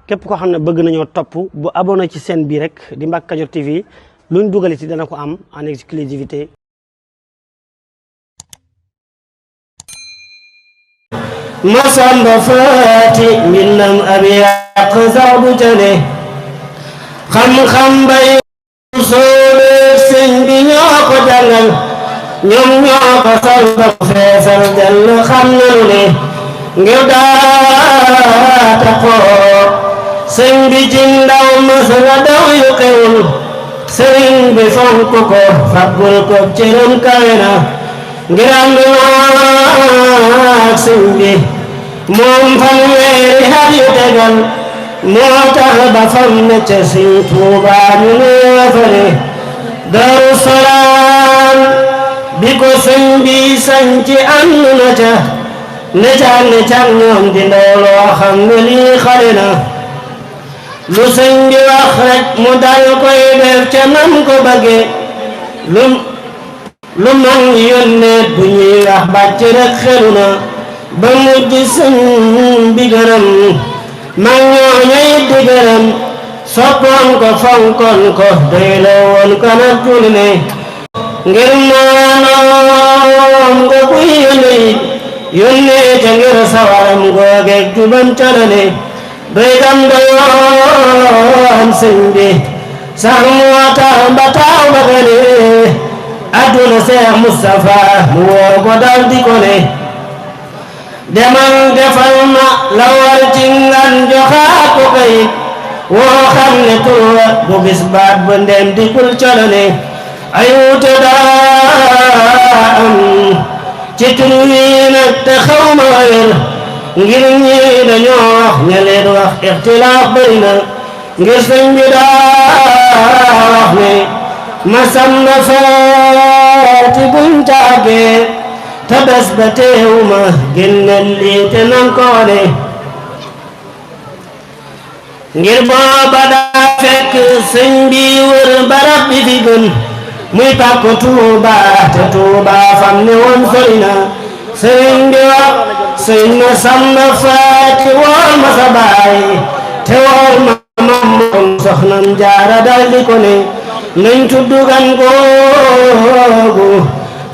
képp koo xam ne bëgg nañoo topp bu abonné ci chaîne bii rek di Mbacke Kadior TV luñ dugaliti dana ko am en exclusivité. Masamba faati mbindam ab yàq sax du tane xam-xam bay soole sëñ bi ñoo ko jàngal ñoom ñoo ko sol ba feesal dell xam nanu ne ngir daa taxoo sëñ bi ci ndaw mës la daw yu xewul sëriñ bi fonk ko faggul ko cëram kawe na ngir ànd ak sëñ bi moom fanweeri at yu tegal moo tax ba fam ne ca sëñ Tuubaa ñu neefare Daru Salaam bi ko sëñ bi sañ ci ànd na ca ne ca ñoom di ndaw loo xam ne lii xare na lu sëñ bi wax rek mu dal koy def ca nam ko bëgge lu man yónnee bu ñuy wax bàcc rek xelu na ba mujj sëñ bi gërëm mag ñooñay di gërëm soppoon ko fonkoon ko doyloo woon ko nag tul ne ngir maanoom nga kuy yónnee ca ngir sawaram googeeg jubam calane doy gam doyoon sëñ bi sax moo tax ba taaw ba gane adduna Seex Mustafa mu woo ko dal di ko ne demal defal ma la war ci ngan joxaat ko kayit woo xam ne tuwa bu bis baat ba ndem di kul calane ay wute daa am ci tur wi nag te xaw ma wér ngir ñi dañoo wax ña leen wax ixtilaaf bëri na ngir sëñ bi daa wax ne Masamba faati buñ taagee te bés ba teewuma génneel lii te nan ko wane ngir booba daa fekk sëñ bi wër barab bi fi gën muy pàkku Tuuba te Tuuba fam ne woon sori na sëñ bi wax sëñ Masamba faati wool ma sa baay te wool ma moom soxnam Jaara dal di ko ne nañ tuddu gan googu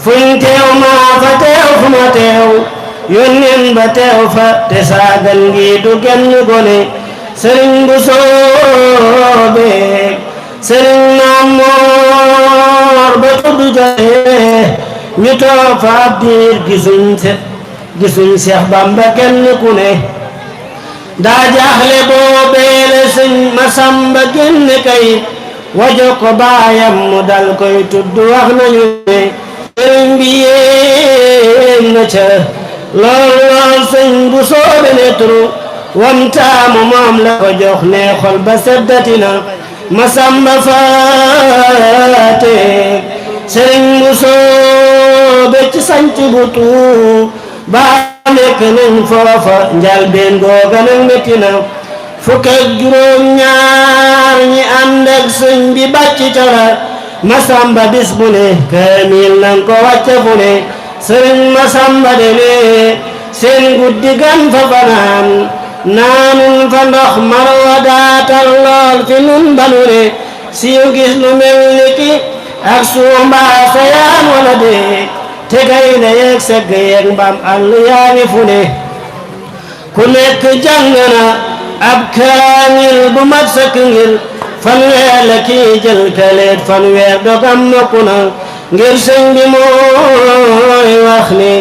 fuñ teew maa fa teew fu ma teew yónneen ba teew fa te saagan ngi du genn gone sëriñ bu soobee sëriñ Maam Moor ba tuddu joxe ñu toog fa ab diir gisuñ Seex Bamba kenn ku ne daa jaaxle boobee la sëñ Masamba génn kay wajo ko baayam mu dal koy tudd wax nañu ne sëriñ bi yéem na ca lool sëñ bu soobe ne turu wamtaamu moom la ko jox ne xol ba seddatina Masamba faate sëriñ bu soobe ci sanc bu Tuuba nekk nañ foofa njal been googa nag metti na fukk ak juróom ñaar ñi ànd ak sëñ bi bàcc cara Masamba bis bu ne kaamil nan ko wàcce fu ne sëriñ Masamba de ne seen guddi gan fa fanaan naanun fa ndox marwa daatal lool fi nun banu ne siiw gis lu mel ni ki ak suumbaa sayaan wala de te gay na yeeg segg yeeg mbaam àll yaa ngi fu ne ku nekk jàng na ab kaamil bu mat sëkk ngir fanweer la kii jël kaleet fanweer dogam nokku na ngir sëñ bi mooy wax ni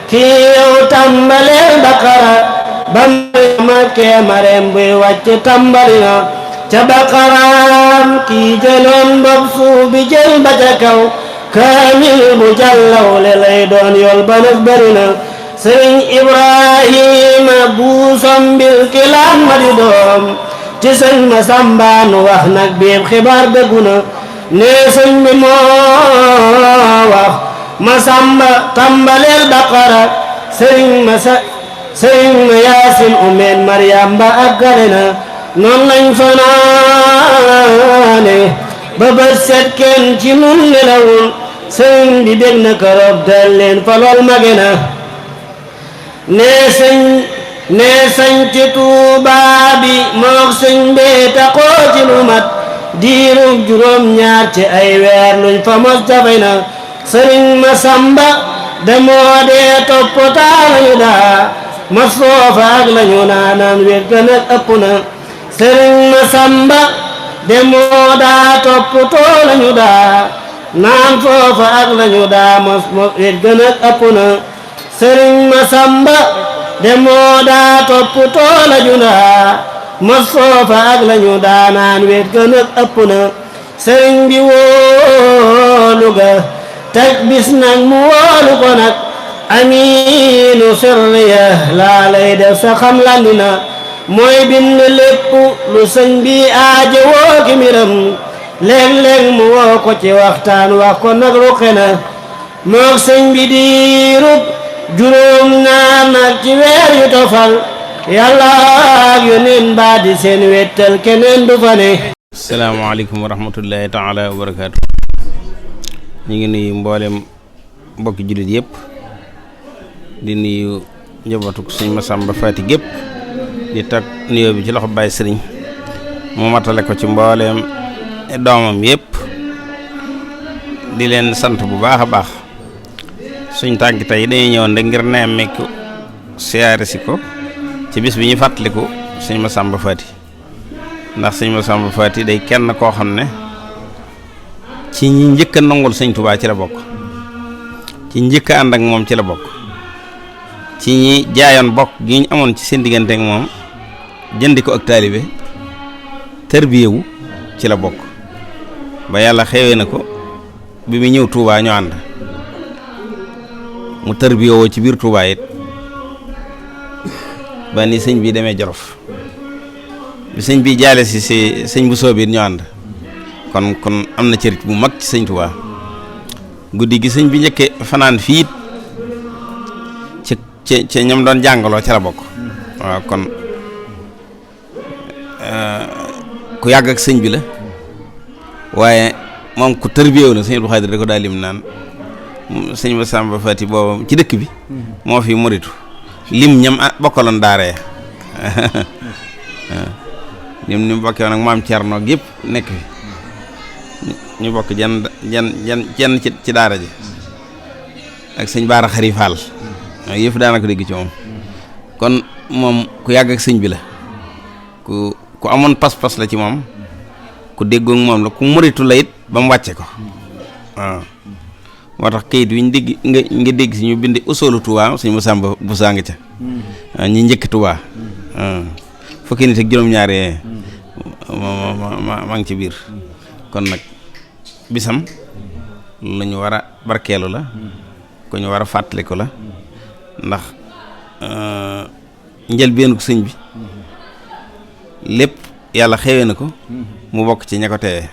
kii yow tàmbaleel Baqara ba ma keemareem buy wàcc tàmbali na ca Baqaraam kii jëloon bopp suuf bi jël ba ca kaw kaamil bu jàllaw le lay doon yool ba nag bari na sëriñ Ibrahima buusam bil kilaan ma di doom ci sëñ Masamba nu wax nag biib xibaar dëggu na ne sëñ bi moo wax Masamba tàmbaleel Baqara sëriñ ma Yaasin umeen Maryam ba àggale na noon lañ fanaane ba bët set kenn ci nun nelawul sëriñ bi bég na keroog dal leen fa lool mage na ne sëñ ne sañ ci Tuubaa bi mook sëñ bee taxoo ci lu mat diirub juróom ñaar ci ay weer luñ fa mos jafe na sëriñ Masamba demoo dee toppataa lañu daa mos foofa ak lañu naanaan wér gën ak ëpp na sëriñ Masamba demoo daa toppatoo lañu daa naan foofa ak lañu daa mos wér gën ak ëpp na sëriñ Masamba demoo daa toppatoo lañu daa mos foofa ak lañu daa naan wér gën ak ëpp na sëriñ bi wóolu ga teg bis nag mu wóolu ko nag amiinu sirriya laa lay def sa xam landi na mooy bind lépp lu sëñ bi aaje woo ki miram léeg-léeg mu woo ko ci waxtaan wax ko nag ruqe na mook sëñ bi diirub juróom ñaar nag ci weer yu tofal yàlla ak yónneen baa di seen wettal keneen du fa ne. asalaamaaleykum wa rahmatullahi taala wa barakaatu. ñu ngi nuyu mboolem mbokki jullit yëpp di nuyu njabootuk sëñ Masamba Faati gépp di tag nuyoo bi ci loxo Baay Sëriñ mu matale ko ci mbooleem doomam yëpp di leen sant bu baax a baax. suñ tànk tey dañuy ñëwoon rek ngir nemmeeku siyaare si ko ci bis bi ñu fàttaliku sëñ Masamba Faati ndax sëñ Masamba Faati day kenn koo xam ne ci ñi njëkk a nangul sëñ Tuubaa ci la bokk, ci njëkk a ànd ak moom ci la bokk, ci ñi jaayoon bokk gi ñu amoon ci seen diggante ak moom jëndi ko ak taalibe tërbiyewu ci la bokk ba yàlla xewee na ko bi mu ñëw Tuubaa ñu ànd mu tërbiyewoo ci biir Tuubaa it ba ni sëñ bi demee Jolof bi sëñ bi jaale si sëñ bu soobi it ñu ànd kon am na cërit bu mag ci sëñ Tuubaa guddi gi sëñ bi njëkke fanaan fii ci ñoom doon jàngaloo ca la bokk waaw kon ku yàgg ak sëñ bi la waaye moom ku tërbiyewu la sëñ Abdou Khadre da ko daal lim naan sëñ Masamba Faati boobu ci dëkk bi moo fi muritu lim ñam bokkaloon daara ya lim ni mu bokkee nag maam Cerno yëpp nekk fi ñu bokk jenn ci daara ji ak sëñ Baara Xari Faal yëpp daanaka dégg ci moom kon moom ku yàgg ak sëñ bi la ku amoon pas-pas la ci moom ku déggoog moom la ku muritu la it ba mu wàcce ko waaw moo tax kayit wi ñu dégg nga dégg si ñu bind usoolu Tuubaa sëñ Masamba bu saa nga ca ñi njëkk Tuubaa fukki nit ak juróom-ñaar yee maa ngi ci biir kon nag bisam lu ñu war a barkeelu la ku ñu war a fàttaliku la ndax njëlbeenu sëñ bi lépp yàlla xewee na ko mu bokk ci ña ko teewee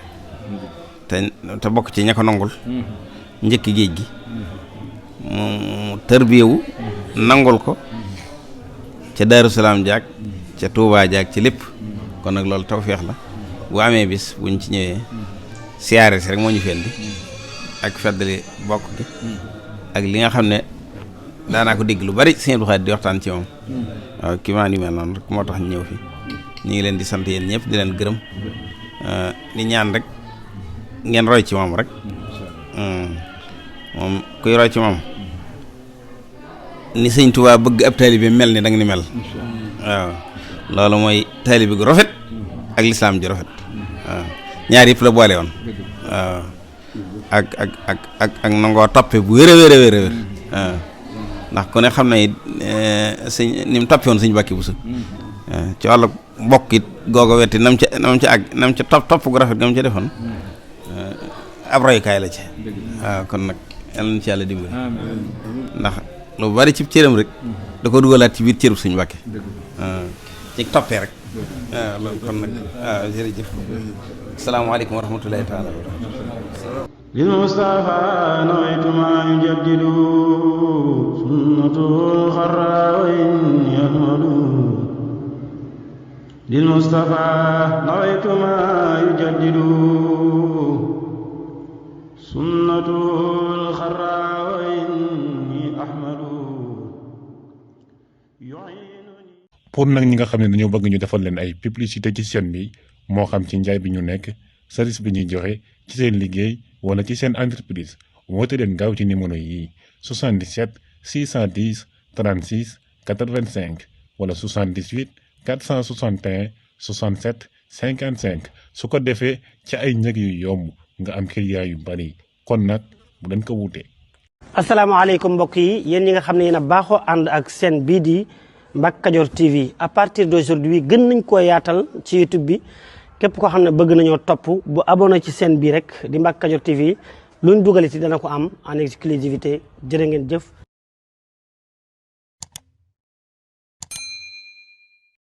te bokk ci ña ko nangul njëkk géej gi mu tërbiyewu nangul ko ca Daaru Salaam jaag ca Tuubaa jaag ci lépp kon nag loolu tawfeex la bu amee bis buñ ci ñëwee siyaare si rek moo ñu fendi ak feddali bokk gi ak li nga xam ne daanaa ko dégg lu bari sëñ Abdou Khadre di waxtaan ci moom waaw kii maa ni mel noonu rek moo tax ñu ñëw fi ñu ngi leen di sant yéen ñëpp di leen gërëm di ñaan rek ngeen roy ci moom rek moom kuy roy ci moom ni sëñ Tuubaa bëgg ab taalibe mel ni danga ni mel waaw loolu mooy taalibe gu rafet ak lislaam ji rafet waaw ñaar yëpp la boole woon waaw ak nangoo toppe bu wér a wér waaw ndax ku ne xam na it sëñ ni mu toppe woon sëñ Mbàkke Buso ci wàllu bokk it googa wetti nam ca topp gu rafet ga mu ca defoon ab royukaay la ci waaw kon nag yàlla na ci yàlla dimbali ndax lu bari ci cëram rek da ko dugalaat ci biir cërub sëñ Mbàkke ci toppee rek waaw loolu kon nag waaw jërëjëf asalaamaaleykum wa rahmatullahi taala wa barakatuh lil Mustafa nawaytu ma yujaddidu sunnatul xarra wa inni ahmadu lil Mustafa nawaytu ma yujaddidu sunnatul xarra wa inni ahmadu pour nag ñi nga xam ne dañoo bëgg ñu defal leen ay publicité ci chaîne bi moo xam ci njaay bi ñu nekk service bi ñuy joxe ci seen liggéey wala ci seen entreprise woote leen gaaw ci numéro yi 77 610 36 85 wala 78 461 67 55 su ko defee ci ay njëg yu yomb nga am client yu bari kon nag bu leen ko wuute. asalaamaaleykum mbokk yi yéen ñi nga xam ne yéen a baaxoo ànd ak seen bii di Mbacke Kadior TV à partir d'aujourd'hui gën nañ koo yaatal ci YouTube bi képp koo xam ne bëgg nañoo topp bu abonné ci seen bii rek di Mbacke Kadior TV luñ dugaliti dana ko am en exclusivité jërë ngeen jëf